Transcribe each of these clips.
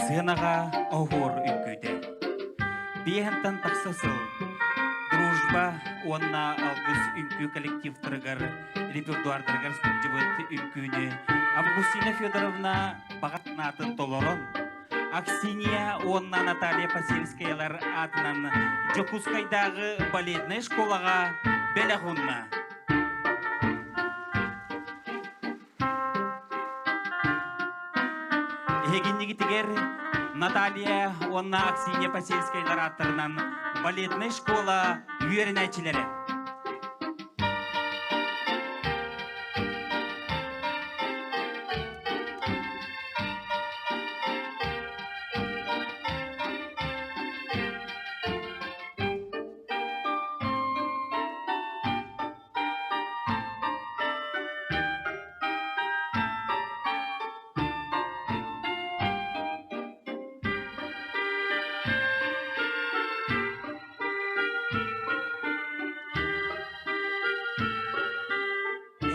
Сыанаҕа оһуор үҥкүүтэ. Биэһэнтэн тахса сыл Дружба уонна Алгыс үҥкүү коллективтарыгар репертуардарыгар сылдьыбыт үҥкүүнү Августина Федоровна баҕа санаатын толорон Аксинья уонна Наталья Посельскаялар аатынан Дьокуускайдааҕы балетнай школаҕа бэлэх уунна. Эһигиннигитигэр Наталья уонна Аксинья Посельскайлар ааттарынан балетнай школа үөрэнээччилэрэ.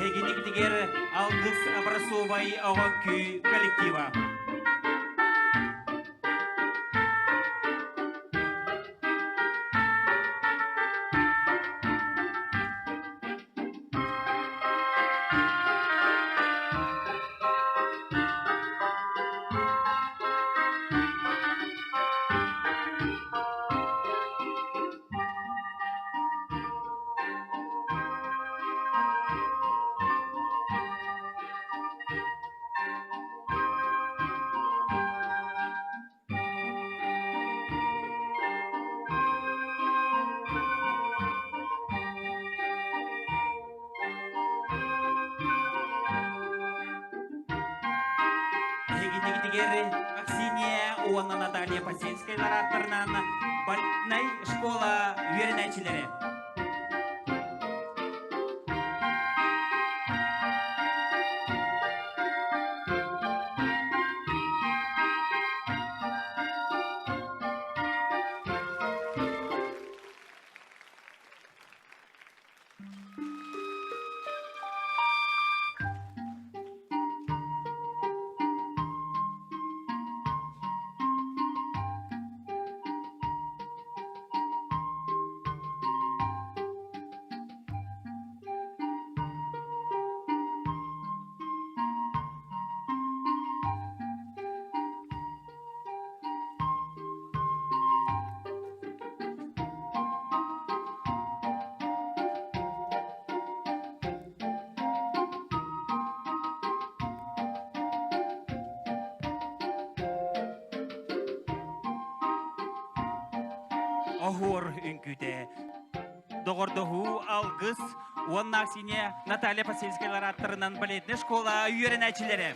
Эһигиникитигэр Алгыс образцовай оҕо күү коллектива. Эһигинигитигэр Аксинья уонна Наталья Посельская ааттарынан балетнай школа үөрэнээччилэрэ. Оһуор үҥкүүтэ доҕордоһуу алгыс уонна Аксинья Наталья Посельская аттарынан балетная школа үөрэнээччилэрэ.